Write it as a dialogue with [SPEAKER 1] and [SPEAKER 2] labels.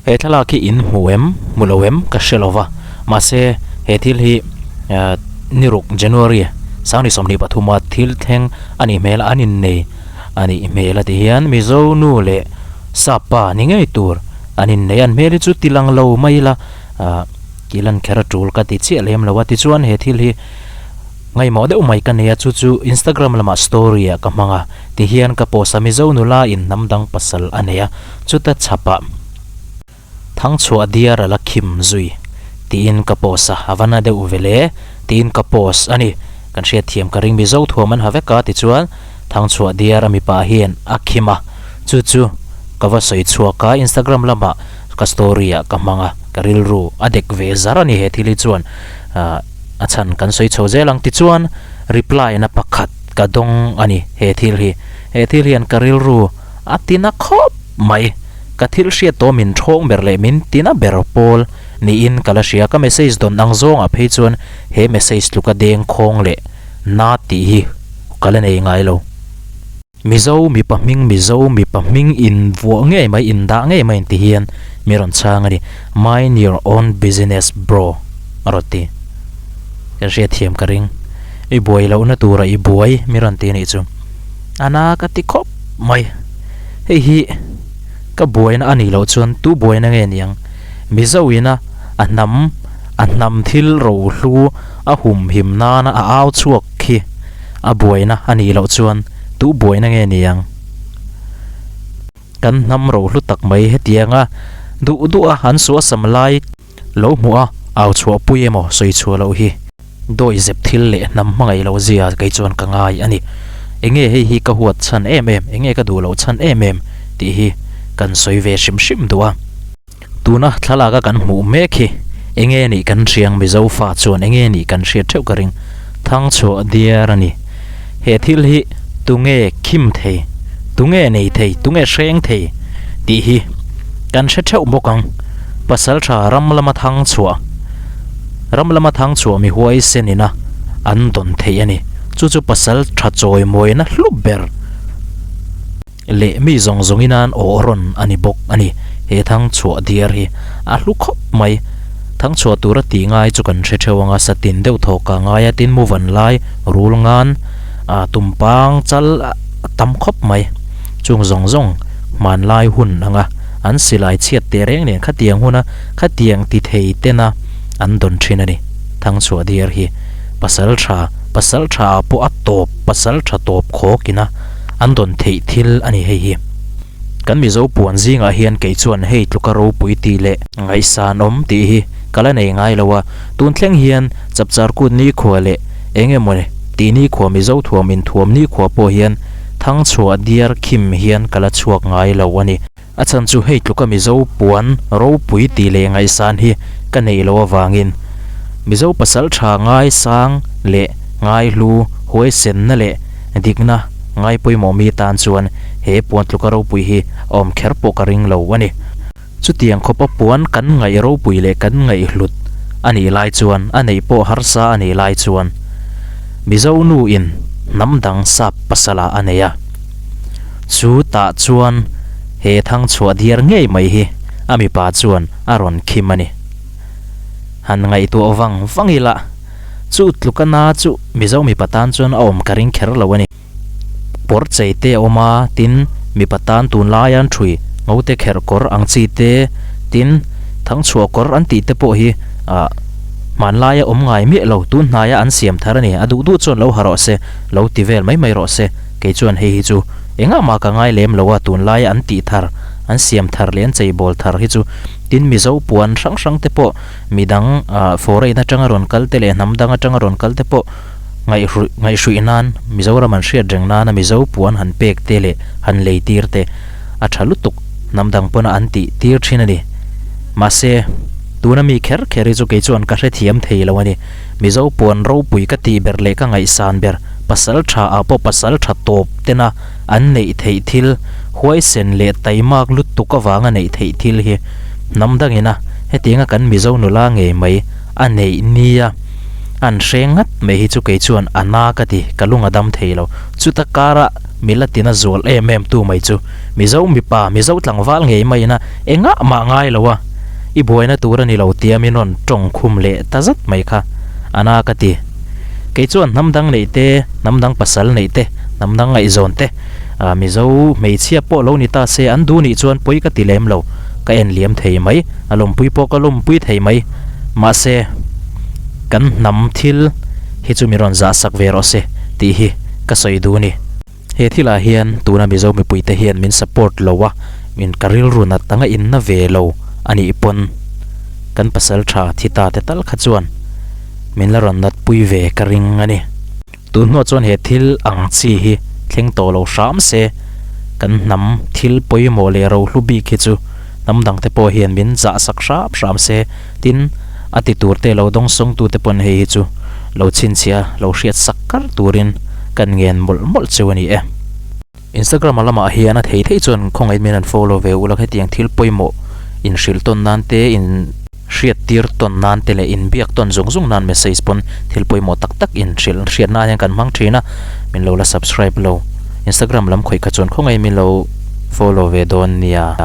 [SPEAKER 1] He thlalak hi in hmu em hmu lo em ka hre lo va mahse he thil hi ah ni ruk January sangni 23 a thil thleng a nih hmel a an innei a nih hmel a ti hian Mizo nu leh sap pa ni ngei tur an innei a an hmel hi chu ti lang lo mai ila ah tih lan kher a tul ka ti chiah lem lo a tichuan he thil hi Ngaihmawh deuh mai ka nei a, chu chu Instagram lamah story ah ka hmang a, tihian ka post a, Mizo nula in hnam dang pasal a nei a, chuta chhapah Thangchhuah diar a la khim zui tiin ka post a, a va na deuh ve le tiin ka post a ni, kan hriatthiam ka ring Mizo thuam an ha vek a tichuan Thangchhuah diar a mipa hian a khim a, chu chu ka va sawi chhuak a, Instagram lamah ka story ah ka hmang a, ka rilru a dek ve zar a ni he thil hi chuan ah. A chhan kan sawi chho zel ang tichuan reply na pakhat ka dawng a ni he thil hi. He thil hian ka rilru a tina khawp mai. Ka thil hriat tawh min thawng ber leh min tina ber pawl niin ka la hria. Ka message dawn ang zawngah phei chuan he message tluka deng khawng leh na tih hi ka la nei ngai lo. Mizo mipa hming Mizo mipa hming in vuah ngei mai in dah ngei mai inti hian mi rawn chhang a ni. Mind your own business bro a rawn ti. Ka hriatthiam ka ring. I buai lohna tura i buai mi rawn ti a nih chu. A na ka ti khawp mai. Hei hi ka buaina a nih loh chuan tu buaina nge niang? Mizo ina a hnam a hnam thil rohlu a humhim nana a au chhuak khi A buaina a nih loh chuan tu buaina nge ni ang? Kan hnam ro hlu tak mai hetianga duh duh a an suasam lai lo hmuh a au chhuah pui emaw sawi chhuah loh hi dawi zep thil leh hnam hmangaih loh zia kei chuan ka ngai a ni. Enge hei hi ka huat chhan em em, enge ka duh loh chhan em em tih hi kan sawi ve hrim hrim duh a. Tuna thlalak a kan hmuh mek hi enge nih kan hriang Mizo fa chuan enge nih kan hriat theuh ka ring. Thangchhuah diar a ni. He thil hi tunge khim thei, tunge nei thei, tunge hreng thei tih hi kan hre theuh bawk ang. Pasaltha ram lama thangchhuah, ram lama thangchhuah mi huaisen ina an dawn theih a ni. Chu chu pasaltha chawimawina hlu ber. Leh mi zawng zawngin an aw rawn a ni bawk a ni. He thangchhuah diar hi a hlu khawp mai. Thangchhuah tura tih ngai chu kan hre theuh ang a, satin deuh thawk a ngai a, tin mu van lai, rul ngan, ah tumpang chal a tam khawp mai. Chung zawng zawng hmanlai hun anga an silai chhiat teh reng nen khatiang huna khatiang ti thei tena an dawn thin a ni. Thangchhuah diar hi pasal tha, pasal tha ah pawh a tawp, pasal tha tawp khawkin a. An dawn theih thil a ni hei hi. Kan Mizo puan zingah hian kei chuan hei tluka ropui tih leh ngaihsan awm tih hi ka la nei ngai lo a, tun thleng hian Chapchar kut nikhua leh eng emaw tih nikhua Mizo thuam inthuam nikhua pawh hian thangchhuah diar khim hian ka la chhuak ngai lo a ni. A chhan chu hei tluka Mizo puan ropui tih leh ngaihsan hi ka neih loh avangin Mizo pasal tha ngaisang leh ngaihlu huaisenna leh dikna ngai pawimawh mi tan chuan he puan tluka ropui hi a awm kher pawh ka ring lo a ni. Chutiang khawpa puan kan ngaih ropui leh kan ngaihhlut a nih lai chuan a neih pawh harsa a nih lai chuan Mizo nu in hnam dang sap pasala a nei a. Chu tah chuan he thang chhuah diar ngei mai hi a mipa chuan a rawn khim a ni. Han ngaihtuah vang vang ila, chu tluka na chu Mizo mipa tan chuan a awm ka ring kher lo a ni. Pawr chei te a awm a, tin mipa tan tunlaia an ṭhui ngote kherh kawr ang chi te, tin thang chhuah kawr an tih te pawh hi ah hmanlaia awm ngai miah lo, tun hnaia an siam thar a ni. A duh duh chuan lo ha rawh se, lo ti vel mai mai rawh se. Kei chuan hei hi chu engah mah ka ngai lem lo a, tunlaia an tih thar, an siam thar leh an cheibawl thar hi chu tin Mizo puan hrang hrang te pawh midang ah foreign atanga rawn kal te leh hnam dang atanga rawn kal te pawh ngaihruih ngaihhruih nan Mizoram an hriat reng nana Mizo puan han pek te leh han lei tir te a tha lutuk hnam dang pawna an tih tir thin a ni. Mahse, tuna mi kher kher hi chu kei chuan ka hrethiam thei lo a ni. Mizo puan ropui ka tih ber leh ka ngaihsan ber, pasal tha ah pawh pasal tha tawp tena an neih theih thil, huaisen leh taimak lutuk avanga neih theih thil hi hnam dangin a hetianga kan Mizo nula ngei mai a neih nia. An hreng ngat mai hi chu kei chuan a na ka ti, ka lung a dam thei lo. Chuta kara mila tina zual em em tu mai chu Mizo mipa, Mizo tlangval ngei maiin a engah mah ngai lo a, i buaina tur a ni lo tia min rawn tawng khum leh ta zat mai kha a na ka ti. Kei chuan hnam dang neih te, hnam dang pasal neih te, hnam dang ngaihzawn te, Mizo hmeichhia pawh lo ni ta se an duh nih chuan pawi ka ti lem lo, ka en liam thei mai, a lawmpui pawh ka lawmpui thei mai. Mahse, kan hnam thil hi chu mi rawn zah sak ve rawh se tih hi ka sawi duh a ni. He thilah hian tuna Mizo mipuite hian min support lo a, min ka rilru nat anga inna ve lo a nih pawn kan pasal tha thi ta te tal kha chuan min la rawn natpui ve ka ring a ni. Tun hnuah chuan he thil ang chi hi thleng tawh lo hram se, kan hnam thil pawimawh leh rohlu bik hi chu hnam dangte pawh hian min zah sak hram hram se, tin, a ti turte lo dawngsawngtute pawn hei hi chu lo chhinchhiah a, lo hriat sak kar turin kan ngen mawlh mawlh cheu a ni e. Instagram a lamah hian a thei thei chuan khawngaih min an follow ve ula hetiang thil pawimawh inhrilh tawn nan te in hriat tir tawn nan te leh inbiak tawn zung zung nan message pawn thil pawimawh tak tak inhrilh hriat nan hian kan hmang thin a min lo la subscribe lo Instagram lam khawih kha chuan khawngaih min lo follow ve dawn nia.